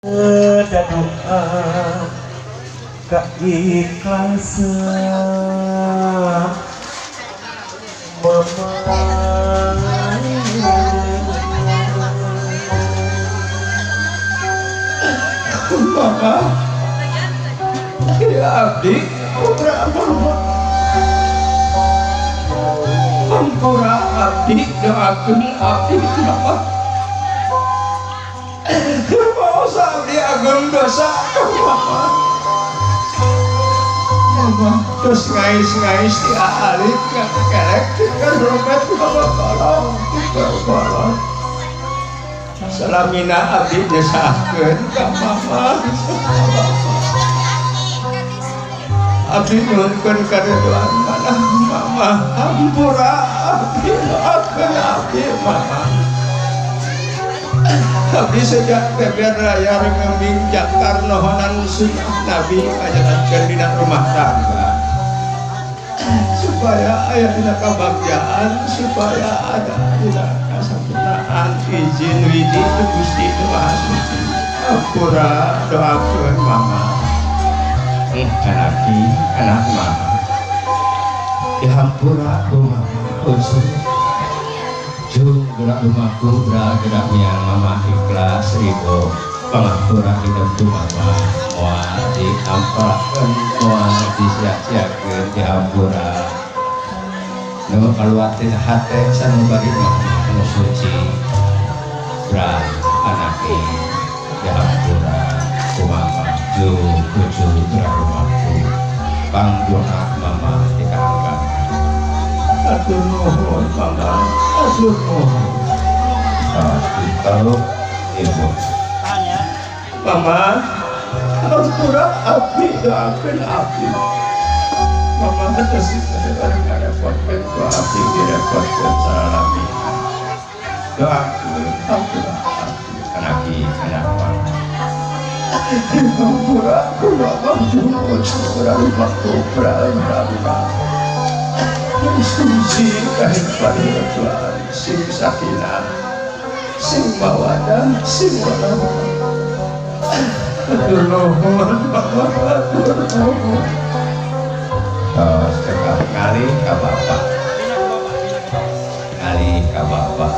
Doa keikhlasan mama. Mama, ya abdi putra mama, ampura abdi doakeun abdi mama. Masa abdi agung dosa mama. Mama terus ngais-ngais di alik kerek rumet mama tolong tolong. Salamina abdi nyesahkeun ka mama. Abdi nyuhunkeun karidhoan manah mama, hampura abdi doakeun abdi mama. Abdi sejak beber layar ngembing jakar nohonan sunnah Nabi ngajalankeun dina rumah tangga supaya aya dina kabagjaan, supaya ada dina kasampurnaan izin widi itu Gusti nu Maha Suci. Hampura doakeun mama. Anaki anak mama dihampura ku mama usul jung gerak rumahku gerak miang mama ikhlas ridho pangampura hidup tu mama moal diampurakeun moal disia-siakeun dihampura nu kaluar tina hate sanubari mama nu suci gerak anaki dihampura ku mama jung kucu gerak rumahku pangdoa mama dikaangkat. Atur nuhun mama, atur nuhun. Kalau ibu mama, ampura abdi doakeun abdi. Mama terus ngarepotkeun ku abdi direpotkeun salami. Doakeun ampura abdi anaki anak mama. Ampura ku mama ampura rumahku berapa. Suci kehidupan Tuhan, sing sakinah, sing mawadah, sing warahmah. Atur nuhun, atur nuhun. Cekap ngali ka bapak, ngali ka bapak.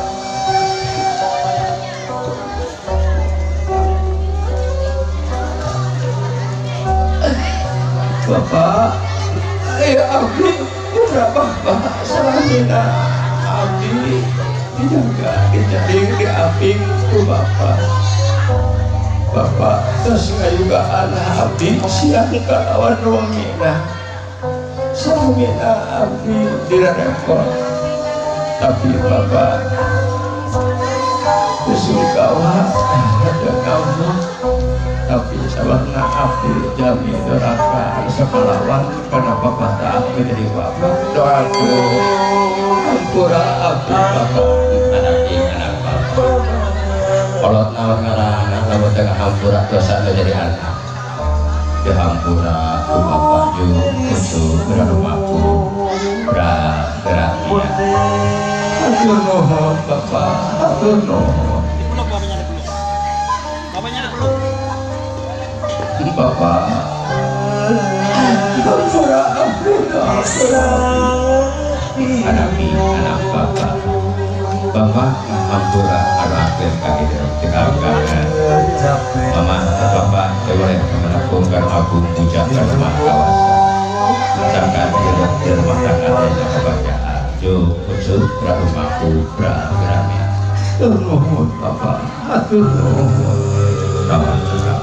Bapak, ya abdi. Bapak salamina abdi dijaga dijaring diaping ku bapak. Bapak terus ngayugaan abdi siang kalawan wengina. Salamina abdi direpot. Tapi bapak terus kawa ada kamu. Tapi sabarna abdi jami doraka sakalawan karena bapak tak menjadi bapak doaku ampura abdi bapak anaki anak bapak kolot naon ngaranna lamun teu ngahampura dosa menjadi anak dihampura ku bapak jeung kucu geura rumahku gerak dia atur nuhun bapak atur nuhun. Dipeluk bapaknya, dipeluk bapaknya, dipeluk bapak. Ampura abdi ampura anaki anak bapak. Bapak ngahampura anu akhir ka hidup dikalungkangan mama bapak teu boleh menakungkan agung puja ka rumah kawasa sangkan hidup di rumah tangga dina kebahagiaan ju kucu gerak rumahku gerak gerak. Atur nuhun bapak, atur nuhun. Bapak cekap.